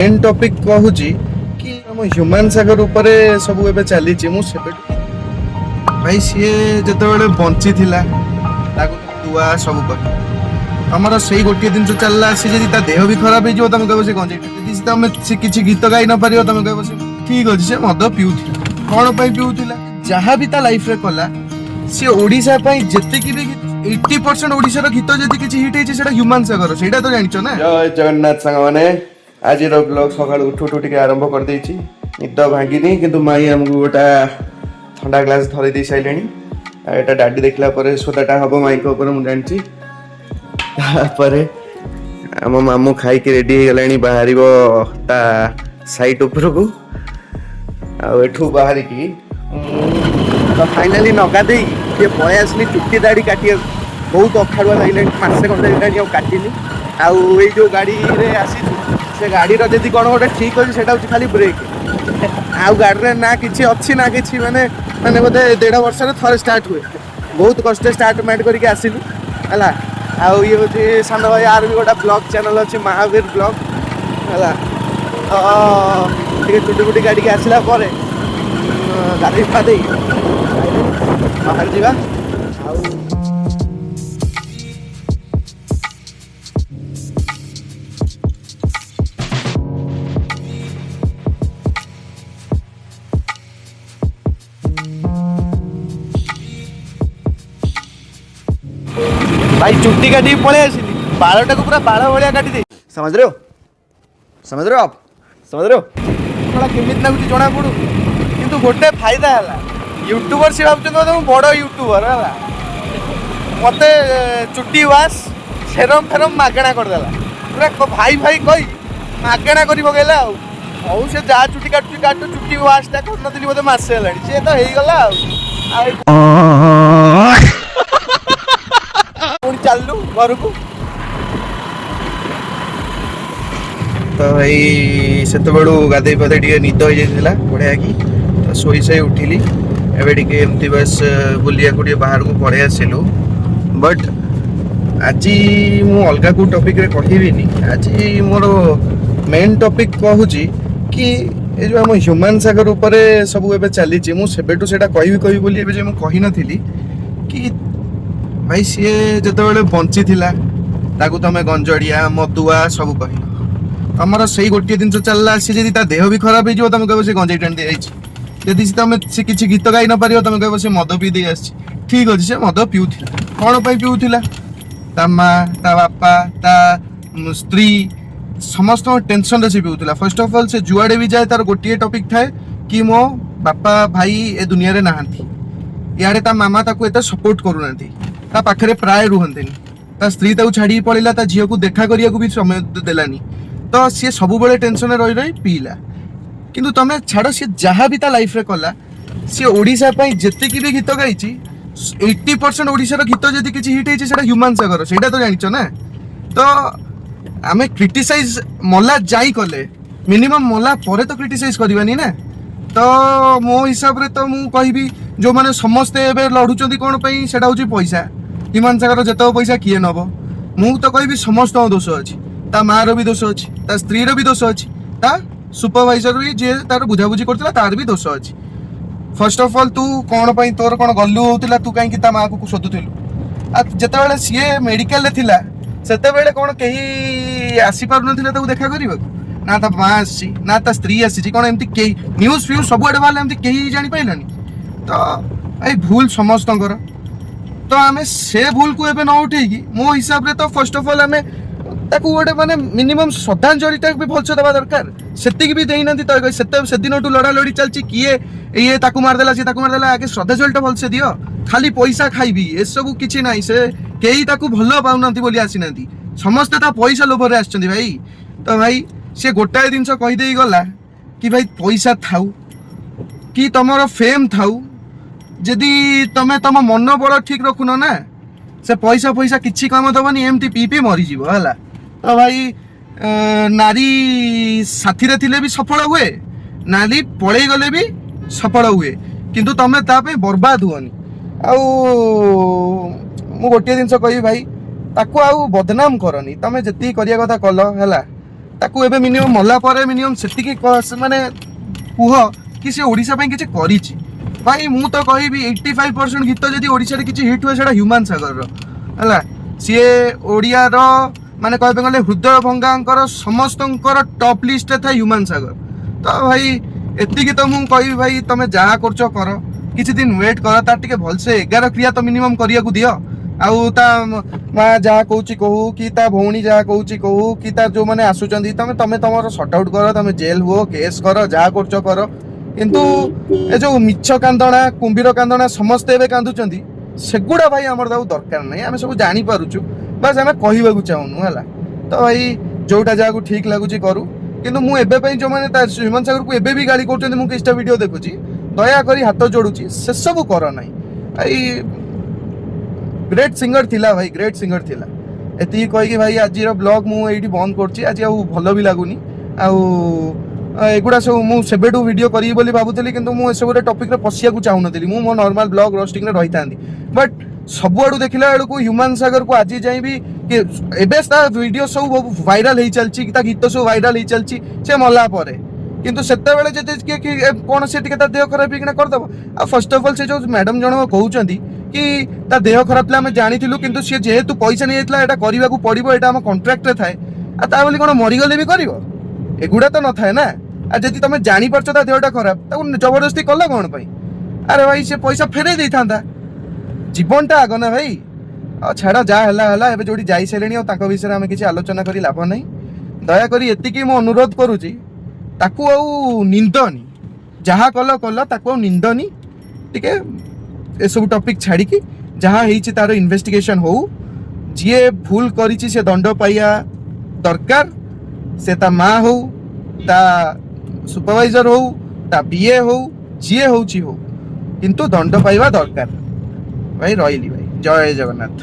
Main topic କହୁଛି କି ଆମ ହ୍ୟୁମାନ ସାଗର ଉପରେ ସବୁ ଏବେ ଚାଲିଛି। ମୁଁ ସେବେଠୁ ଭାଇ, ସିଏ ଯେତେବେଳେ ବଞ୍ଚିଥିଲା ତାକୁ ଦୁଆ ସବୁ କର, ତମର ସେଇ ଗୋଟିଏ ଜିନିଷ ଚାଲିଲା। ସେ ଯଦି ତା ଦେହ ବି ଖରାପ ହେଇଯିବ, ତମେ କହିବ ସେ ଗଞ୍ଜେଇ। ଯଦି ତମେ ସେ କିଛି ଗୀତ ଗାଇ ନ ପାରିବ, ତମେ କହିବ ସେ ଠିକ ଅଛି, ସେ ମଦ ପିଉଥିଲା। କ'ଣ ପାଇଁ ପିଉଥିଲା? ଯାହା ବି ତା ଲାଇଫରେ କଲା, ସିଏ ଓଡ଼ିଶା ପାଇଁ ଯେତିକି ବି 80% ଓଡ଼ିଶାର ଗୀତ ଯଦି କିଛି ହିଟ୍ ହେଇଛି, ସେଇଟା ହ୍ୟୁମାନ ସାଗର। ସେଇଟା ତ ଜାଣିଛ ନା? ଜୟ ଜଗନ୍ନାଥ ସାଙ୍ଗମାନେ। ଆଜିର ବ୍ଲଗ ସକାଳୁ ଉଠୁ ଉଠୁ ଟିକେ ଆରମ୍ଭ କରିଦେଇଛି। ନିଦ ଭାଙ୍ଗିନି, କିନ୍ତୁ ମାଇଁ ଆମକୁ ଗୋଟା ଥଣ୍ଡା ଗ୍ଲାସ୍ ଧରେଇ ଦେଇ ସାରିଲେଣି। ଆଉ ଏଇଟା ଡାଡି ଦେଖିଲା ପରେ ସୋଦାଟା ହବ ମାଇଁଙ୍କ ଉପରେ, ମୁଁ ଜାଣିଛି। ତାପରେ ଆମ ମାମୁଁ ଖାଇକି ରେଡି ହେଇଗଲାଣି, ବାହାରିବ ତା ସାଇଟ୍ ଉପରକୁ। ଆଉ ଏଠୁ ବାହାରିକି ତ ଫାଇନାଲି ନଗା ଦେଇକି ଟିକେ ପଳେଇ ଆସିଲି ଚୁଟି ଦାଢ଼ି କାଟିବାକୁ। ବହୁତ ଅଖାଡ଼ୁଆ ଲାଗିଲାଣି, ମାସେ ଖଣ୍ଡେ ହେଲାଣି ଆଉ କାଟିନି। ଆଉ ଏଇ ଯେଉଁ ଗାଡ଼ିରେ ଆସିଛୁ, ସେ ଗାଡ଼ିର ଯଦି କ'ଣ ଗୋଟେ ଠିକ୍ ଅଛି, ସେଇଟା ହେଉଛି ଖାଲି ବ୍ରେକ୍। ଆଉ ଗାଡ଼ିରେ ନା କିଛି ଅଛି ନା କିଛି, ମାନେ ମାନେ ବୋଧେ ଦେଢ଼ ବର୍ଷରେ ଥରେ ଷ୍ଟାର୍ଟ ହୁଏ। ବହୁତ କଷ୍ଟରେ ଷ୍ଟାର୍ଟ ମ୍ୟାଟ୍ କରିକି ଆସିଲୁ, ହେଲା। ଆଉ ଇଏ ହେଉଛି ସାନ ଭାଇ, ଆର ବି ଗୋଟେ ବ୍ଲଗ୍ ଚ୍ୟାନେଲ୍ ଅଛି, ମହାବୀର ବ୍ଲଗ୍, ହେଲା। ତ ଟିକେ ଚୁଟି ଫୁଟି କାଟିକି ଆସିଲା ପରେ ଗାଧେଇ ପାଧେଇ ବାହାରି ଯିବା। ଆଉ ଭାଇ, ଚୁଟି କାଟିକି ପଳେଇ ଆସିଲି। ବାଳଟାକୁ ପୁରା ବାଳ ଭଳିଆ କାଟି ଦେଇ समझ रहे हो? समझ रहे हो आप? समझ रहे हो? ଶଳା କେମିତି ଲାଗୁଛି ଜଣା ପଡୁ। କିନ୍ତୁ ଗୋଟେ ଫାଇଦା ହେଲା, ୟୁଟ୍ୟୁବର ସିଏ ଭାବୁଛନ୍ତି ବୋଧେ ମୁଁ ବଡ଼ ୟୁଟ୍ୟୁବର, ହେଲା। ମତେ ଚୁଟି ୱାଶ, ସେରମ୍ ଫେରମ୍ ମାଗଣା କରିଦେଲା ପୁରା। ଭାଇ ଭାଇ କହି ମାଗଣା କରି ପକେଇଲା। ଆଉ ହଉ, ସେ ଯାହା ଚୁଟି କାଟୁଛି କାଟୁ। ଚୁଟି ୱାଶଟା କରିନଥିଲି ବୋଧେ ମାସେ ହେଲାଣି, ସିଏ ତ ହେଇଗଲା। ଆଉ ଆଉ ପୁଣି ଚାଲିଲୁ ଘରକୁ। ତ ଭାଇ, ସେତେବେଳୁ ଗାଧେଇ ପାଧେଇ ଟିକେ ନିଦ ହେଇଯାଇଥିଲା ବଢ଼ିଆ କି, ତ ଶୋଇ ଶୋଇ ଉଠିଲି। ଏବେ ଟିକେ ଏମିତି ବାସ୍ ବୁଲିବାକୁ ଟିକେ ବାହାରକୁ ପଳେଇ ଆସିଲୁ। ବଟ୍ ଆଜି ମୁଁ ଅଲଗା କେଉଁ ଟପିକ୍ରେ କହିବିନି। ଆଜି ମୋର ମେନ୍ ଟପିକ୍ କହୁଛି କି ଏ ଯେଉଁ ଆମ ହ୍ୟୁମାନ ସାଗର ଉପରେ ସବୁ ଏବେ ଚାଲିଛି। ମୁଁ ସେବେଠୁ ସେଇଟା କହିବି କହିବି ବୋଲି ଏବେ ଯେ ମୁଁ କହିନଥିଲି କି ଭାଇ, ସିଏ ଯେତେବେଳେ ବଞ୍ଚିଥିଲା ତାକୁ ତମେ ଗଞ୍ଜଡ଼ିଆ, ମଦୁଆ ସବୁ କହିଲ। ତମର ସେଇ ଗୋଟିଏ ଜିନିଷ ଚାଲିଲା। ସେ ଯଦି ତା ଦେହ ବି ଖରାପ ହେଇଯିବ, ତମେ କହିବ ସେ ଗଞ୍ଜେଇ ଟାଣି ଦେଇ ଯାଇଛି। ଯଦି ସେ ତମେ ସେ କିଛି ଗୀତ ଗାଇ ନ ପାରିବ, ତମେ କହିବ ସେ ମଦ ପିଇ ଦେଇ ଆସିଛି। ଠିକ ଅଛି, ସେ ମଦ ପିଉଥିଲା। କ'ଣ ପାଇଁ ପିଉଥିଲା? ତା ମା, ତା ବାପା, ତା ସ୍ତ୍ରୀ ସମସ୍ତଙ୍କ ଟେନସନରେ ସେ ପିଉଥିଲା। ଫାର୍ଷ୍ଟ ଅଫ୍ ଅଲ୍, ସେ ଯୁଆଡ଼େ ବି ଯାଏ ତାର ଗୋଟିଏ ଟପିକ୍ ଥାଏ କି ମୋ ବାପା ଭାଇ ଏ ଦୁନିଆରେ ନାହାନ୍ତି। ଇଆଡ଼େ ତା ମାମା ତାକୁ ଏତେ ସପୋର୍ଟ କରୁନାହାନ୍ତି, ତା ପାଖରେ ପ୍ରାୟ ରୁହନ୍ତିନି। ତା ସ୍ତ୍ରୀ ତାକୁ ଛାଡ଼ିକି ପଳେଇଲା, ତା ଝିଅକୁ ଦେଖା କରିବାକୁ ବି ସମୟ ଦେଲାନି। ତ ସିଏ ସବୁବେଳେ ଟେନସନରେ ରହି ରହି ପିଇଲା। କିନ୍ତୁ ତମେ ଛାଡ଼, ସିଏ ଯାହା ବି ତା ଲାଇଫରେ କଲା, ସିଏ ଓଡ଼ିଶା ପାଇଁ ଯେତିକି ବି ଗୀତ ଗାଇଛି, 80% ଓଡ଼ିଶାର ଗୀତ ଯଦି କିଛି ହିଟ୍ ହେଇଛି, ସେଇଟା ହ୍ୟୁମାନ ସାଗର। ସେଇଟା ତ ଜାଣିଛ ନା? ତ ଆମେ କ୍ରିଟିସାଇଜ ମଲା ଯାଇ କଲେ, ମିନିମମ୍ ମଲା ପରେ ତ କ୍ରିଟିସାଇଜ କରିବାନି ନା? ତ ମୋ ହିସାବରେ ତ ମୁଁ କହିବି, ଯେଉଁମାନେ ସମସ୍ତେ ଏବେ ଲଢୁଛନ୍ତି କ'ଣ ପାଇଁ, ସେଇଟା ହେଉଛି ପଇସା। ହ୍ୟୁମାନ ସାଗର ଯେତେକ ପଇସା କିଏ ନବ? ମୁଁ ତ କହିବି ସମସ୍ତଙ୍କ ଦୋଷ ଅଛି। ତା ମାଆର ବି ଦୋଷ ଅଛି, ତା ସ୍ତ୍ରୀର ବି ଦୋଷ ଅଛି, ତା ସୁପରଭାଇଜର ବି ଯିଏ ତାର ବୁଝାବୁଝି କରୁଥିଲା ତାର ବି ଦୋଷ ଅଛି। ଫାର୍ଷ୍ଟ ଅଫ୍ ଅଲ୍, ତୁ କ'ଣ ପାଇଁ, ତୋର କ'ଣ ଗଲୁ ହଉଥିଲା? ତୁ କାହିଁକି ତା ମାଆକୁ ଶୋଧୁଥିଲୁ? ଆଉ ଯେତେବେଳେ ସିଏ ମେଡିକାଲରେ ଥିଲା, ସେତେବେଳେ କ'ଣ କେହି ଆସିପାରୁନଥିଲେ ତାକୁ ଦେଖା କରିବାକୁ? ନା ତା ମା ଆସିଛି, ନା ତା ସ୍ତ୍ରୀ ଆସିଛି। କ'ଣ ଏମିତି କେହି ନ୍ୟୁଜ୍ ଫ୍ୟୁଜ୍ ସବୁଆଡ଼େ ବାହାରିଲା, ଏମିତି କେହି ଜାଣିପାରିଲାନି? ତ ଏଇ ଭୁଲ ସମସ୍ତଙ୍କର। ତ ଆମେ ସେ ଭୁଲକୁ ଏବେ ନ ଉଠେଇକି, ମୋ ହିସାବରେ ତ ଫାର୍ଷ୍ଟ ଅଫ୍ ଅଲ୍ ଆମେ ତାକୁ ଗୋଟେ ମାନେ ମିନିମମ୍ ଶ୍ରଦ୍ଧାଞ୍ଜଳିଟା ବି ଭଲସେ ଦେବା ଦରକାର। ସେତିକି ବି ଦେଇନାହାନ୍ତି। ତ ସେତେ ସେଦିନଠୁ ଲଢ଼ାଲଢ଼ି ଚାଲିଛି, କିଏ ଇଏ ତାକୁ ମାରିଦେଲା, ସିଏ ତାକୁ ମାରିଦେଲା। ଆଗେ ଶ୍ରଦ୍ଧାଞ୍ଜଳିଟା ଭଲସେ ଦିଅ। ଖାଲି ପଇସା ଖାଇବି ଏସବୁ କିଛି ନାହିଁ। ସେ କେହି ତାକୁ ଭଲ ପାଉନାହାନ୍ତି ବୋଲି ଆସିନାହାନ୍ତି, ସମସ୍ତେ ତା ପଇସା ଲୋଭରେ ଆସିଛନ୍ତି ଭାଇ। ତ ଭାଇ, ସେ ଗୋଟାଏ ଜିନିଷ କହିଦେଇ ଗଲା କି ଭାଇ, ପଇସା ଥାଉ କି ତମର ଫେମ୍ ଥାଉ, ଯଦି ତମେ ତମ ମନୋବଳ ଠିକ ରଖୁନ ନା, ସେ ପଇସା ଫଇସା କିଛି କାମ ଦବନି, ଏମିତି ପିଇ ପିଇ ମରିଯିବ, ହେଲା। ତ ଭାଇ, ନାରୀ ସାଥିରେ ଥିଲେ ବି ସଫଳ ହୁଏ, ନାରୀ ପଳେଇ ଗଲେ ବି ସଫଳ ହୁଏ, କିନ୍ତୁ ତମେ ତା ପାଇଁ ବର୍ବାଦ ହୁଅନି। ଆଉ ମୁଁ ଗୋଟିଏ ଜିନିଷ କହିବି ଭାଇ, ତାକୁ ଆଉ ବଦନାମ କରନି। ତମେ ଯେତିକି କରିବା କଥା କଲ, ହେଲା। ତାକୁ ଏବେ ମିନିମମ୍ ମଲା ପରେ ମିନିମମ୍ ସେତିକି ମାନେ କୁହ କି ସେ ଓଡ଼ିଶା ପାଇଁ କିଛି କରିଛି। ଭାଇ, ମୁଁ ତ କହିବି 85% ଗୀତ ଯଦି ଓଡ଼ିଶାରେ କିଛି ହିଟ୍ ହୁଏ, ସେଇଟା ହ୍ୟୁମାନ ସାଗରର ହେଲା। ସିଏ ଓଡ଼ିଆର ମାନେ କହିବାକୁ ଗଲେ ହୃଦୟ ଭଙ୍ଗାଙ୍କର ସମସ୍ତଙ୍କର ଟପ୍ ଲିଷ୍ଟରେ ଥାଏ ହ୍ୟୁମାନ ସାଗର। ତ ଭାଇ, ଏତିକି ତ ମୁଁ କହିବି ଭାଇ, ତମେ ଯାହା କରୁଛ କର, କିଛି ଦିନ ୱେଟ୍ କର, ତାର ଟିକେ ଭଲସେ 11 କ୍ରିୟା ତ ମିନିମମ୍ କରିବାକୁ ଦିଅ। ଆଉ ତା ମା ଯାହା କହୁଛି କହୁ କି ତା ଭଉଣୀ ଯାହା କହୁଛି କହୁ କି ତା ଯୋଉମାନେ ଆସୁଛନ୍ତି, ତମେ ତମେ ତମର ସର୍ଟ ଆଉଟ୍ କର, ତମେ ଜେଲ୍ ହୁଅ, କେସ୍ କର, ଯାହା କରୁଛ କର। କିନ୍ତୁ ଏ ଯୋଉ ମିଛ କାନ୍ଦଣା, କୁମ୍ଭୀର କାନ୍ଦଣା, ସମସ୍ତେ ଏବେ କାନ୍ଦୁଛନ୍ତି, ସେଗୁଡ଼ା ଭାଇ ଆମର ତାକୁ ଦରକାର ନାହିଁ। ଆମେ ସବୁ ଜାଣିପାରୁଛୁ, ବାସ୍ ଆମେ କହିବାକୁ ଚାହୁଁନୁ ହେଲା। ତ ଭାଇ, ଯୋଉଟା ଯାହାକୁ ଠିକ ଲାଗୁଛି କରୁ। କିନ୍ତୁ ମୁଁ ଏବେ ପାଇଁ ଯୋଉମାନେ ତା ହ୍ୟୁମାନ ସାଗରକୁ ଏବେ ବି ଗାଳି କରୁଛନ୍ତି, ମୁଁ କିଛିଟା ଭିଡ଼ିଓ ଦେଖୁଛି, ଦୟାକରି ହାତ ଯୋଡୁଛି, ସେସବୁ କର ନାହିଁ ଭାଇ। ଗ୍ରେଟ୍ ସିଙ୍ଗର ଥିଲା ଭାଇ, ଗ୍ରେଟ୍ ସିଙ୍ଗର ଥିଲା। ଏତିକି କହିକି ଭାଇ ଆଜିର ବ୍ଲଗ୍ ମୁଁ ଏଇଠି ବନ୍ଦ କରୁଛି। ଆଜି ଆଉ ଭଲ ବି ଲାଗୁନି। ଆଉ ଏଗୁଡ଼ା ସବୁ ମୁଁ ସେବେଠୁ ଭିଡ଼ିଓ କରିବି ବୋଲି ଭାବୁଥିଲି, କିନ୍ତୁ ମୁଁ ଏସବୁରେ ଟପିକ୍ରେ ପଶିବାକୁ ଚାହୁଁନଥିଲି। ମୁଁ ମୋ ନର୍ମାଲ ବ୍ଲଗ୍ ରୋଷ୍ଟିଂରେ ରହିଥାନ୍ତି। ବଟ୍ ସବୁଆଡ଼ୁ ଦେଖିଲା ବେଳକୁ ହ୍ୟୁମାନ ସାଗରକୁ ଆଜି ଯାଏଁ ବି ଏବେ ତା ଭିଡ଼ିଓ ସବୁ ଭାଇରାଲ ହେଇ ଚାଲିଛି, ତା ଗୀତ ସବୁ ଭାଇରାଲ ହେଇ ଚାଲିଛି ସେ ମଲା ପରେ। କିନ୍ତୁ ସେତେବେଳେ ଯଦି କିଏ କି କଣ ସେ ଟିକେ ତା ଦେହ ଖରାପ ହେଇକିନା କରିଦବ। ଆଉ ଫାର୍ଷ୍ଟ ଅଫ୍ ଅଲ୍ ସେ ଯୋଉ ମ୍ୟାଡମ ଜଣକ କହୁଛନ୍ତି କି ତା ଦେହ ଖରାପ ଥିଲା, ଆମେ ଜାଣିଥିଲୁ, କିନ୍ତୁ ସିଏ ଯେହେତୁ ପଇସା ନେଇଯାଇଥିଲା, ଏଇଟା କରିବାକୁ ପଡିବ, ଏଇଟା ଆମ କଣ୍ଟ୍ରାକ୍ଟରେ ଥାଏ। ଆଉ ତା ବୋଲି କଣ ମରିଗଲେ ବି କରିବ? ଏଗୁଡ଼ା ତ ନଥାଏ ନା। ଆଉ ଯଦି ତମେ ଜାଣିପାରୁଛ ତା ଦେହଟା ଖରାପ, ତାକୁ ଜବରଦସ୍ତି କଲ କଣ ପାଇଁ? ଆରେ ଭାଇ, ସେ ପଇସା ଫେରେଇ ଦେଇଥାନ୍ତା। ଜୀବନଟା ଆଗ ନା ଭାଇ। ଆଉ ଛାଡ଼, ଯାହା ହେଲା ହେଲା, ଏବେ ଯୋଉଠି ଯାଇସାରିଲେଣି, ଆଉ ତାଙ୍କ ବିଷୟରେ ଆମେ କିଛି ଆଲୋଚନା କରି ଲାଭ ନାହିଁ। ଦୟାକରି ଏତିକି ମୁଁ ଅନୁରୋଧ କରୁଛି, ତାକୁ ଆଉ ନିନ୍ଦନି। ଯାହା କଲ କଲ, ତାକୁ ଆଉ ନିନ୍ଦନି। ଟିକେ ଏସବୁ ଟପିକ୍ ଛାଡ଼ିକି ଯାହା ହେଇଛି ତାର ଇନଭେଷ୍ଟିଗେସନ ହଉ। ଯିଏ ଭୁଲ କରିଛି ସେ ଦଣ୍ଡ ପାଇବା ଦରକାର। ସେ ତା ମା ହଉ, ତା ସୁପରଭାଇଜର ହଉ, ତା ବିଏ ହଉ, ଯିଏ ହଉଛି ହଉ, କିନ୍ତୁ ଦଣ୍ଡ ପାଇବା ଦରକାର। ଭାଇ, ରହିଲି ଭାଇ, ଜୟ ଜଗନ୍ନାଥ।